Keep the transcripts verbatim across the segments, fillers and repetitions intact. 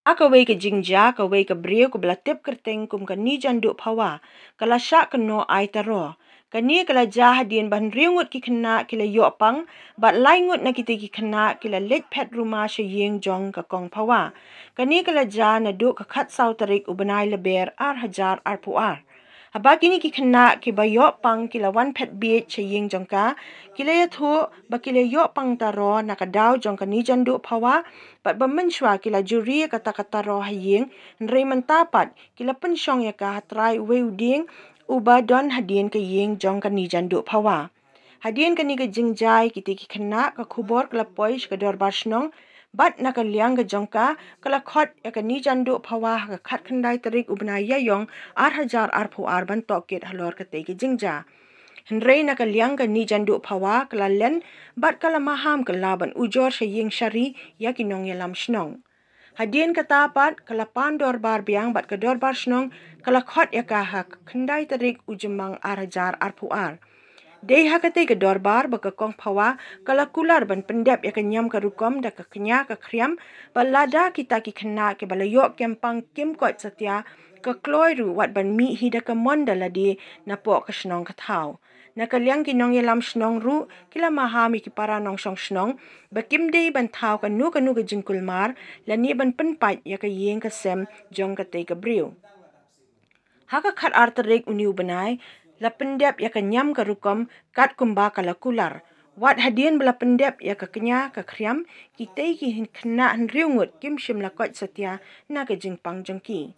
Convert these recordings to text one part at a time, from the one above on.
Ha kawei ka jingjia, kawei ka briew kaba la tip kyrteng kum ka Nijanduh Phawa ka la shah kynnoh ai taro. Kane ka la jia hadien ba hynriew ngut ki khynnah ki la ïoh pang, bad lai ngut na kitei ki khynnah ki la leit phet ruma sha ïing jong ka Kong Phawa. Kane ka la jia naduh ka khatsaw tarik u bnai Lber ar hajar arphew ar. Haba kine ki khynnah kiba ïoh pang ki la wan phet bieit sha ïing jong ka, ki la ïathuh ba ki la ïoh pang taro na ka daw jong ka Nijanduh Phawa, bad ba mynshuwa ki la juri ïa kata ka taro ha ïing, hynrei mynta pat ki la pynshong ïa ka ha trai uwei u dieng uba don hadien ka ïing jong ka Nijanduh Phawa. Hadien kane ka jingjia ïa kitei ki khynnah, ka khubor ka la poi sha ka dorbar shnong, bad na ka liang ka jong ka, ka la khot ïa ka Nijanduh Phawa ha ka khatkhyndai tarik u bnai Ïaïong ar hajar arphew ar ban tohkit halor katei ka jingjia. Hynrei na ka liang ka Nijanduh Phawa ka la len, bad ka la maham ka la ban ujor sha ïing shari ïa ki nongïalam shnong. Hadien kata pat ka la pan dorbar biang, bad ka dorbar shnong ka la khot ïa ka ha ka khyndai tarik u Jymmang ar hajar arphew ar. Dei ha katei ka dorbar ba ka Kong Phawa ka la kular ban pyndep ïa ka niam ka rukom da ka kñia ka khriam, bad lada kita ki khynnah kiba la ïoh kem pang kim koit satia, ka kloi ruh wat ban mih hi da ka mon da lade napoh ka shnong ka thaw. Na ka liang ki nongïalam shnong ruh ki la maham ïa ki para nongshong shnong ba kim dei ban thaw kano kano ka jingkulmar lane ban pynpait ïa ka ïing ka sem jong katei ka briew. Ha ka khatar tarik une u bnai la pyndep ïa ka niam ka rukom kat kumba ka la kular. Wat hadien ba la pyndep ïa ka kñia ka khriam, kitei ki khynnah hynriew ngut kim shym la koit satia na ka jingpang jong ki.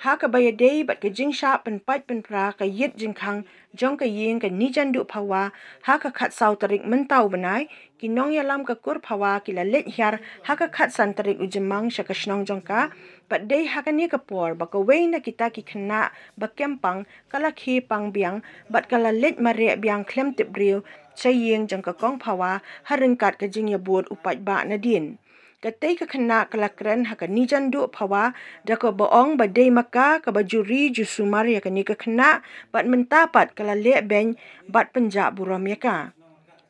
Ha kaba ïadei bad ka jingshah pynpait pynpra ka ïit jingkhang jong ka ïing ka Nijanduh Phawa ha ka khatsaw tarik mynta u bnai, ki nongïalam ka kur Phawa ki la leit hiar ha ka khatsan tarik u Jymmang sha ka shnong jong ka, bad dei ha kane ka por ba kawei na kita ki khynnah ba kem pang ka la khie pang biang, bad ka la leit mareh biang khlem tip briew sha ïing jong ka Kong Phawa ha ryngkat ka jingïabud u paidbah nadien. Katei ka khynnah ka la kren ha ka Nijanduh Phawa da kaba ong ba dei ma ka kaba juri ju sumar ïa kane ka khynnah, bad mynta pat ka la leh beiñ bad pynjah burom ïa ka.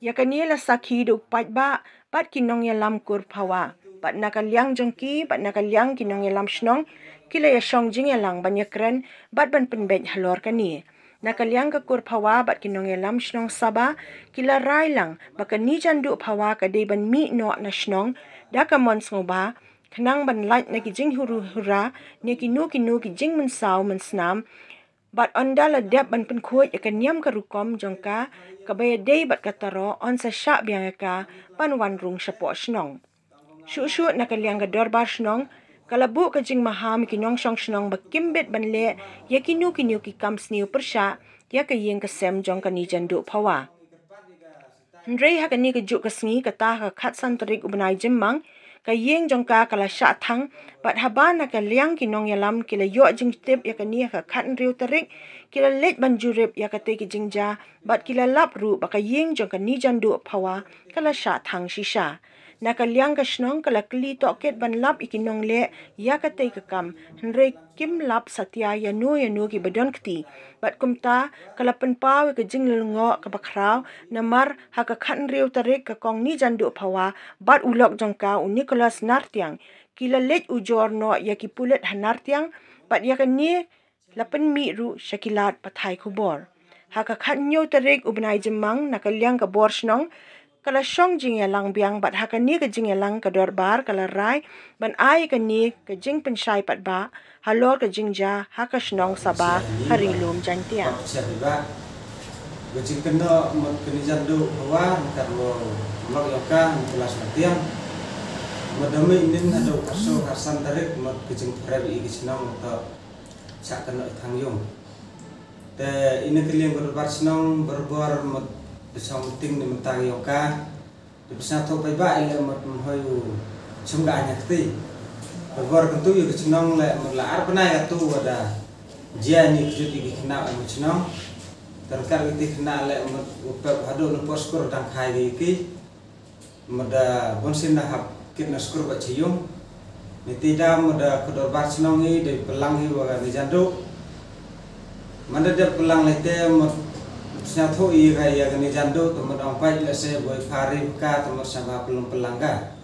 Ïa kane la sakhi da u paidbah bad ki nongïalam kur Phawa, bad na ka liang jong ki bad na ka liang ki nongïalam shnong ki la ïashong jingïalang ban ïakren bad ban pynbeit halor kane. Na ka liang ka kur Phawa bad ki nongïalam shnong Saba ki la rai lang ba ka Nijanduh Phawa ka dei ban mih noh na shnong da ka mon sngewbha, khnang ban lait na ki jinghuru hura ne kino kino ki jingmynsaw mynsnam, bad ynda la dep ban pynkhuid ïa ka niam ka rukom jong ka kaba ïadei bad ka taro, yn sa shah biang ïa ka ban wan rung shapoh shnong. Shuh shuh na ka liang ka dorbar shnong ka la buh ka jingmaham ïa ki nongshong shnong ba kim bit ban leh ïa kino kino ki kam sniew pyrshah ïa ka ïing ka sem jong ka Nijanduh Phawa. Hynrei ha kane ka juh ka sngi, kata ha ka khatsan tarik u bnai Jymmang, ka ïing jong ka ka la shah thang, bad haba na ka liang ki nongïalam ki la ïoh jingtip ïa kane ha ka khathynriew tarik, ki la leit ban jurip ïa katei ka jingjia, bad ki la lap ruh ba ka ïing jong ka Nijanduh Phawa ka la shah thang shisha. Na ka liang ka shnong ka la kylli tohkit ban lap ïa ki nongleh ïa katei ka kam, hynrei kim lap satia ïano ïano kiba don kti. Bad kumta ka la pynpaw ïa ka jinglyngngoh kaba khraw, namar ha ka khathynriew tarik ka Kong Nijanduh Phawa bad u lok jong ka u Nicholas Nartiang ki la leit ujor noh ïa ki pulit ha Nartiang, bad ïa kane la pynmih ruh sha ki lad pathai khubor. Ha ka khathynñiew tarik u bnai Jymmang, na ka liang ka bor shnong ka la shong jingïalang biang, bad ha kane ka jingïalang ka dorbar ka la rai ban ai kane ka jingpynshai paidbah halor ka jingjia ha ka shnong Saba ha Ri-lum Jaiñtia. Ka jingkynnoh mut ka Nijanduh Phawa, ka ruh mlok ïa ka Nicholas Nartiang. Mut da mih nin haduh ka khatsan tarik mut ka jingpyrshah ïa ka shnong mut shah kynnoh ïa thang ïung. Te ine ka liang ka dorbar shnong barabor mut da shong meeting ne mynta ïa ka. Te ba sngewthuh paidbah ïa leh mut mhoi u chim ka anya kti. Barabor kyntu ïa ka shnong leh mut la ar bnai katu wa da jia ine ka jut ïa ki khynnah ïa ka shnong. Te ryngkat ïa ki khynnah leh mut u pep haduh na por skur dang khai ïa ki. Mut da bun sien da hap kit na skur bad sha ïung. Niti da mut da ka dorbar shnong hi da pynlang hi wa ka Nijanduh. Manda dep pynlang lei te mut Sñiawthuh i ka ïa kani jan duh, te mut ong pait lehse boi phari ka, te mut sha ba pynlong pynlang ka.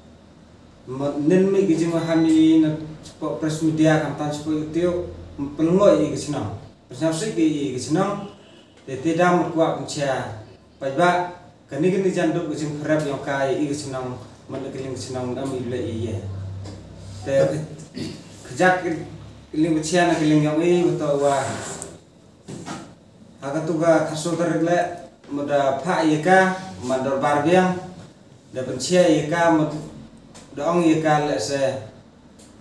Mut nin mi ki jingmaham i na spok press media kam tan spok YouTube, pynlong i ka chnong. Sñiawsih ki i ka chnong, te te da mut kwah pynchia. Pait ba, kani kani jan duh ka jingpyrep yong ka i ka chnong, mut na ka liang ka chnong dam i le i ye. Te kajak ka liang ka chia na ka liang yong i, betul wa. Ha katu ka khasu tarik le, mut da pha i ka, mut dorbar biang, da pynchia i ka, mut da ong i ka lehse,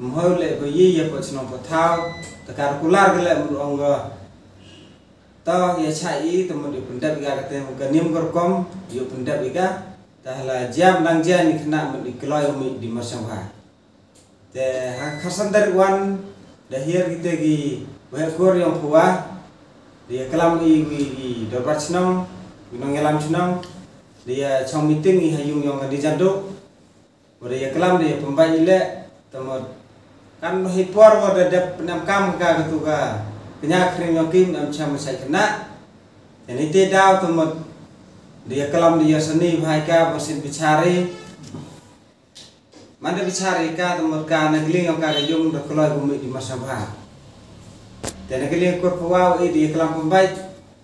mhoi le ko i ya po chnong po thaw, ta kar kular ka le mut ong ka. To ya cha i, te mut i pyndep i ka kate, ka niam ka rukom, i pyndep i ka, ta la jia mdang jia ni khynnah mut i kloi u mi di mar sngewbha. Te ha khasan tarik wan, da hiar kite ki waheh kur yong phuwa, da ya klam i wi i dorbar chnong, wi nong yalam chnong, da ya chong meeting i ha yung yong ka di jan duh, wa da ya klam da ya pynbait i le, te mut kan hi por wa da dep pynam kam ka katu ka, kñia khring yong kim nam cham sai khynnah, te ni te daw te mut, da ya klam da ya sani bhai ka, wa sin bichari, Manda bichar i ka, te mut ka na ka liang yong ka ka yung da kloi ko mi di mar sngewbha. Te na ka liang kur phuwa i di klam pynbait.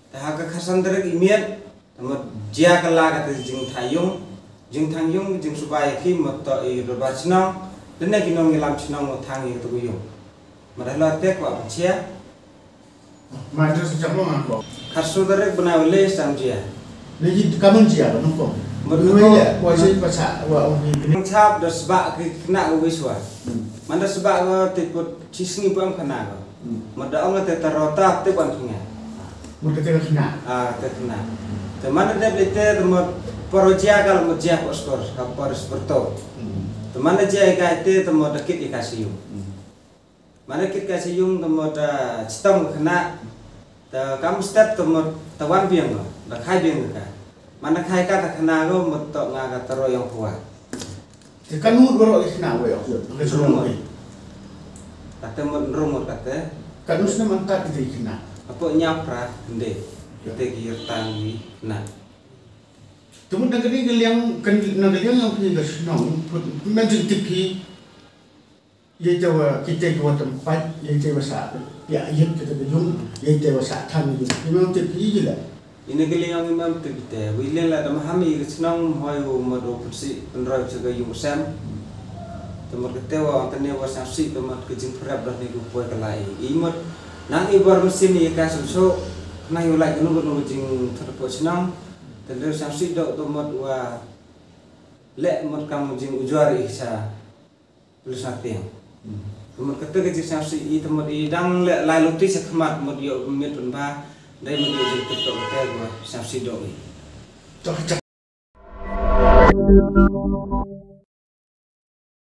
Te ha ka khasan tarik i miet, te mut jia ka la kata jingthang yung, jingthang yung, jingsuba ya ki mut to i dorbar chnong, da na ki nong yalam chnong mut thang i kata ko yung. Mut da la te kwah pynchia. Mut da sa jam mo nga ko. Khasu tarik bnai wa le sam jia. Ni ji kaman jia ba nong ko. Mut nong ko. Wa ji pa sa wa ong ni. Nong chap da sba ki khynnah ko wi swa. Mut da sba ko te put chi sngi put am khynnah ko. Mut da ong te ta rota te ban khynnah. Mut te khynnah. Ah, te khynnah. Te mut da dep le te, te mut por jia ka la mut jia ko skor, ha por sporto. Te mut da jia i ka te, te mut da kit i ka siu. Mane kit ka sa yung te mut, ah, chitom ka khynnah. Te kam step te mut te wan biang ko, da khai biang ka. Mane khai ka te khynnah ko mut to nga ka taro yong phuwa. Te kan mut bro i khynnah we ok. Ka chulong we. Kate mut rung mut kate. Kan mut snem angkat kite i khynnah. Apo nyap pra nde. Kite ki rtang i khynnah. Te mut na ka liang, na ka liang yong phi ka chnong, put men jing tip phi. Ïa ite wa, kite ki wa tympat, ïa ite wa sa, ïa, ïa kite ka yung, ïa ite wa sa than yung. Ïa mem tip ïa la. Ïa na ka liang ïa mem tip ite, wi len la da maham ïa ka chnong, hoi u mad u pynsi, pynroi cha ka yung sem. Te mut kate wa, wan tane wa sngewsih, te mut ka jingpyrep da ni ku poi ka lai. I mut, nang i bor mynsiem ïa ka sum so, nang ïa u lai kano kano jingthut po chnong. Te leu sngewsih dok, te mut wa, leh mut kam jingujor i cha. Plus nothing. Te mut kata ka jingsngewsih i te mut i dang leh lai lynti sha khmat mut ïoh miet pynbha. Dei mut ïoh jingtip to kata ka sngewsih dok i.